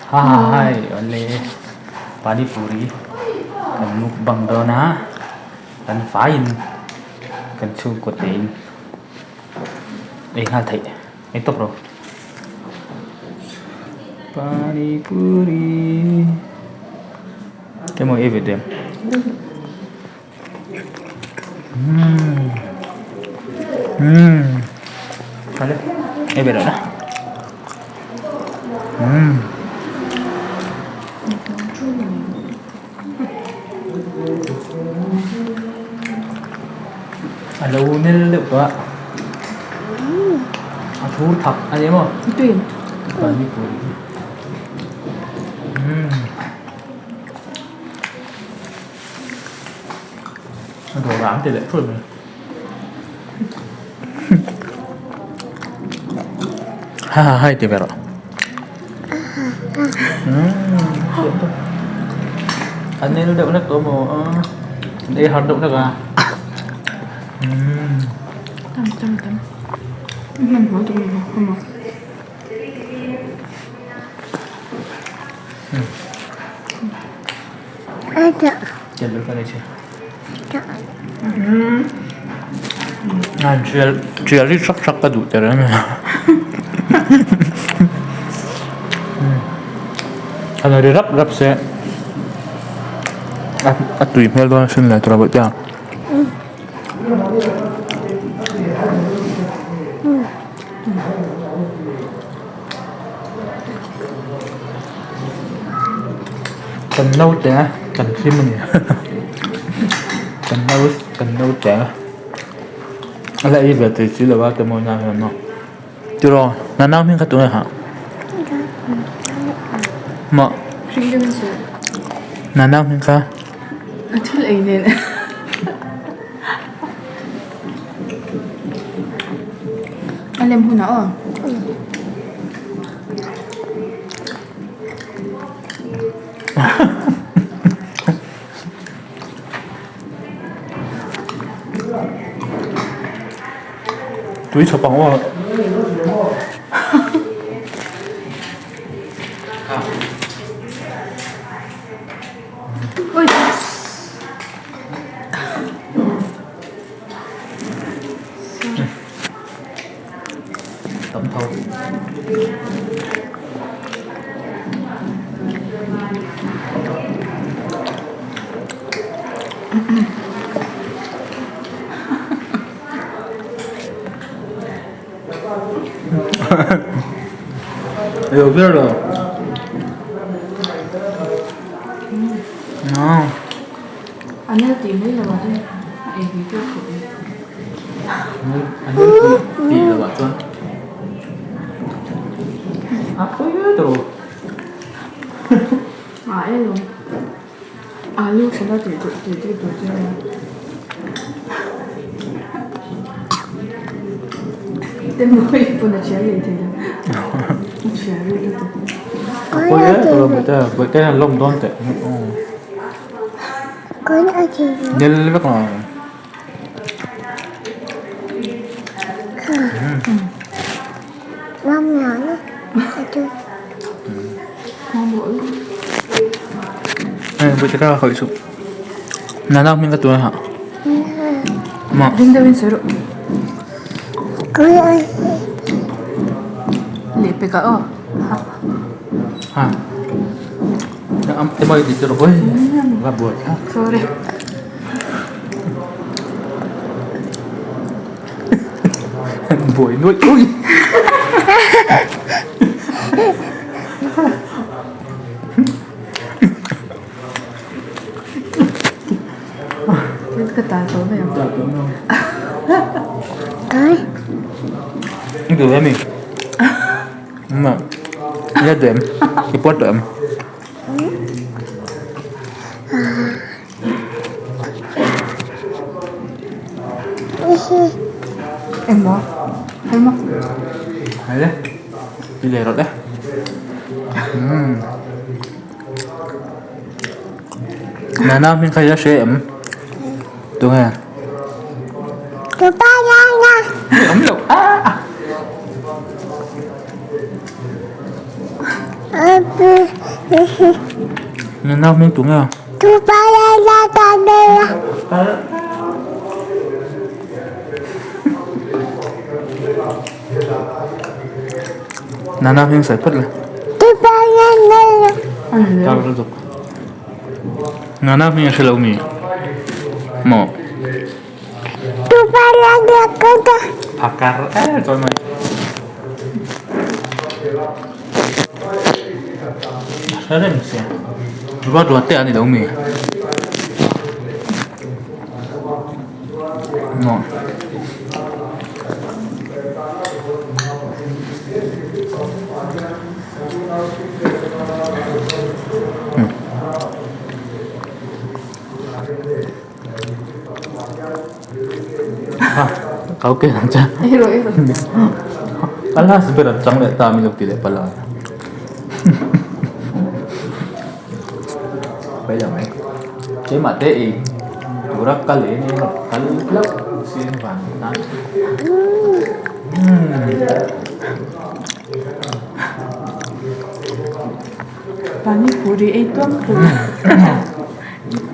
Ha ha hai awle pani puri kan mukbang dawn a kan faiin kan chhungkaw tein ei nghal theih ei tawp rawh pani puri emaw ei ve teh ang. Ei ve rawh a lo nel deuh tawh a a thur thak a ni maw panipuri A dawrah an ti leh thut mai. Ha ha hai ti ve rawh. A nel deuh hlek tawh maw a an ei har deuh hlek a. Tam tam tam. Hmanhmawh tum lo ka maw. Tial hi hrap hrap ka duh tel a nia a lo ri rap rap se a tui hmel dawn asin le tura bawih te a. Kan naute a kan hlim a ni kan nau kan naute a a la ei ve thei si lo a te maw na hian maw tiraw nanau hming kha tunge hah maw nanau hming kha. A thil ei nen. A lem hunah aw. Tui chhawp ang aw. Tam tho. Hiểu biết rồi. No. An la tih mai loh ah chuan a ei ve tawk khawp mai. An la tih loh ah chuan a pawi viau tawh lo. A e lo. Alu thla tih tih tih tih tur che a. Te mawi pawn a chhiar leh thei lo. A chhiar reuh lutuk. A pawi viau tawh lo bawihte bawihte hian lawm dawn teh. Nel vek ang. Hei bawihte kha khawih suh. Nana hming ka tuna hah. Ma. Lehpekah aw. Ha. Emaw i ti tur hawi va buai thlak. Sorry. Buai nuaih ui. Ka tal tawh mai ang. Tal tawh mai ang. I duh em i? Ma. I duh em? I pawt tawh em? Engmaw? Helma. Hei le. I leh rawh le. Umm. Nana hming kha i la hre em? Tunge? Awm loh. Nau hming tu nge? Nana hming sawi phawt la. Nana hming a hre lo mi? Maw? Phakar e chawi mai. A hre reng sia. Ruat ruat te a ni lo mi? Maw? Kau ke ang cha. Alas ber an chang leh ta min lo ti leh pala. Pai lo mai. Keimah te ei tura kal leh ni emaw kal hlauh sin vang tan. Pani puri ei tuam tuam.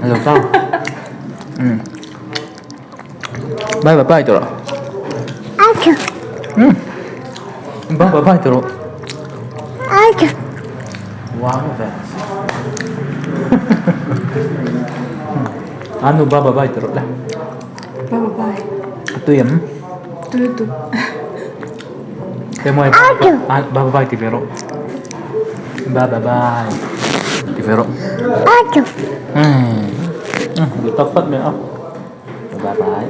Hello sao. Bye bye bye tawh rawh. Bye bye bye tawh rawh. Uang ve. Anu bye bye bye tawh rawh le. Bye bye bye. Tui em? Tui lutuk. Emaw bye bye bye ti ve rawh. Bye bye bye ti ve rawh. Umm duh tak tak mai a. Bye bye.